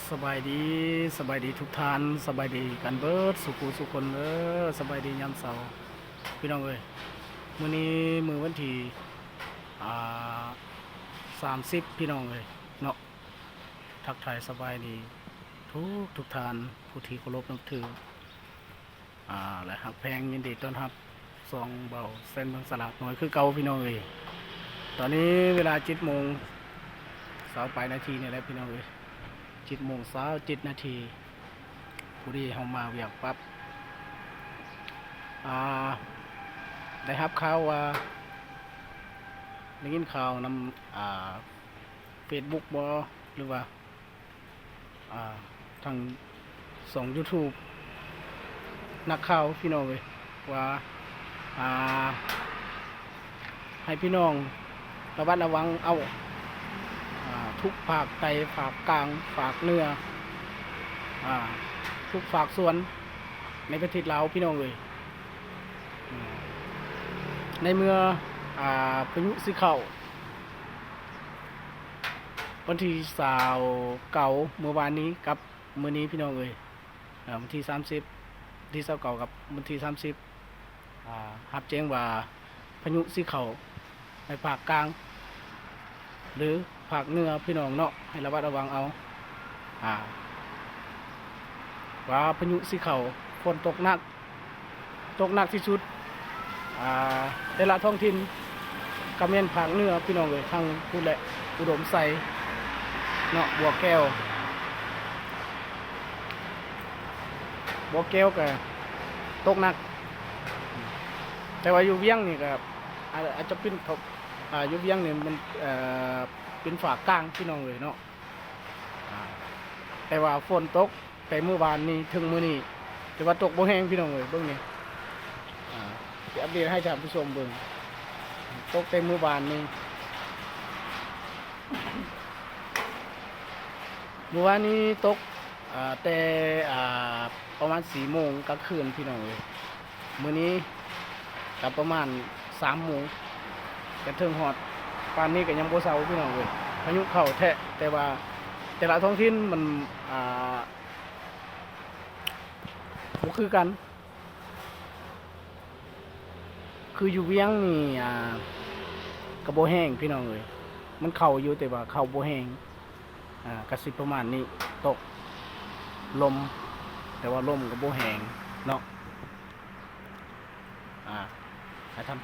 ສະບາຍດີ ສະບາຍດີທຸກທ່ານ ສະບາຍດີກັນເບິດສູ່ຜູ້ສູ່ຄົນເດີ ສະບາຍດີຍາມເຊົ້າ ພີ່ນ້ອງເອີຍ. ມື້ນີ້ມື້ວັນທີ ອ່າ ສາມສິບ ພີ່ນ້ອງເອີຍເນາະ. ທັກທາຍສະບາຍດີທຸກທຸກທ່ານ ຜູ້ທີ່ເຄົາລົບນັບຖື ອ່າ ແລະ ຮັກແພງ. ຍິນດີຕ້ອນຮັບຊ່ອງເບົາແຊນເມືອງສະຫຼາດນ້ອຍຄືເກົ່າ ພີ່ນ້ອງເອີຍ. ຕອນນີ້ເວລາເຈັດໂມງຊາວປາຍນາທີນີ້ແຫຼະ ພີ່ນ້ອງເອີຍ ເຈັດໂມງຊາວເຈັດນາທີ. ພໍດີເຮົາມາວຽກປັບ ອ່າ ໄດ້ຮັບຂ່າວວ່າ ໄດ້ຍິນຂ່າວນຳ ອ່າ ເຟສບຸກບໍ ຫຼືວ່າ ອ່າ ທາງຊ່ອງຢູທູບ ນັກຂ່າວ ພີ່ນ້ອງເອີຍ ວ່າ ອ່າ ໃຫ້ພີ່ນ້ອງລະມັດລະວັງເອົາ ອ່າ ທຸກພາກໃຕ້ ພາກກາງ ພາກເໜືອ ອ່າ ທຸກພາກສ່ວນໃນປະເທດລາວ ພີ່ນ້ອງເອີຍ. ໃນເມື່ອ ອ່າ ພາຍຸຊິເຂົ້າ ວັນທີຊາວເກົ້າ ມື້ວານນີ້ກັບມື້ນີ້ ພີ່ນ້ອງເອີຍ ເອີ ວັນທີສາມສິບ ວັນທີຊາວເກົ້າກັບວັນທີສາມສິບ ອ່າ ຮັບແຈ້ງວ່າພາຍຸຊິເຂົ້າໃນພາກກາງ ຫຼື ພາກເໜືອ ພີ່ນ້ອງເນາະ ໃຫ້ລະມັດລະວັງເອົາ ອ່າ ວ່າພາຍຸຊິເຂົ້າ ຝົນຕົກໜັກ ຕົກໜັກທີ່ສຸດ ອ່າ ແຕ່ລະທ້ອງຖິ່ນ ກໍແມ່ນພາກເໜືອ ພີ່ນ້ອງເອີຍ ທາງພຸ້ນແຫຼະ ອຸດົມໄຊເນາະ ບົວແກ້ວ ບົວແກ້ວກໍຕົກໜັກ. ແຕ່ວ່າຢູ່ວຽງນີ້ກໍ ອາ ອາດຈະເປັນ ອ່າ ຢູ່ວຽງນີ້ມັນ ເປັນພາກກາງ ພີ່ນ້ອງເອີຍເນາະ. ແຕ່ວ່າຝົນຕົກແຕ່ມື້ວານນີ້ເຖິງມື້ນີ້ ແຕ່ວ່າຕົກບໍ່ແຮງ ພີ່ນ້ອງເອີຍ. ເບິ່ງນີ້ ອ່າ ຊິອັບເດດໃຫ້ທ່ານຜູ້ຊົມເບິ່ງ ຕົກແຕ່ມື້ວານນີ້ ມື້ວານນີ້ຕົກ ອ່າ ແຕ່ ອ່າ ປະມານສີ່ໂມງກາງຄືນ ພີ່ນ້ອງເອີຍ. ມື້ນີ້ກໍປະມານສາມໂມງ ກະເຖິງຮອດ ປານນີ້ກໍຍັງບໍ່ເຊົາ ພີ່ນ້ອງເອີຍ. ພາຍຸເຂົ້າແທ້ ແຕ່ວ່າແຕ່ລະທ້ອງຖິ່ນມັນ ອ່າ ບໍ່ຄືກັນ. ຄືຢູ່ວຽງນີ້ ອ່າ ກໍບໍ່ແຮງ ພີ່ນ້ອງເອີຍ ມັນເຂົ້າຢູ່ ແຕ່ວ່າເຂົ້າບໍ່ແຮງ ອ່າ ກະຊິປະມານນີ້ ຕົກລົມ ແຕ່ວ່າລົມກໍບໍ່ແຮງເນາະ. ອ່າ ໃຫ້ທ່ານ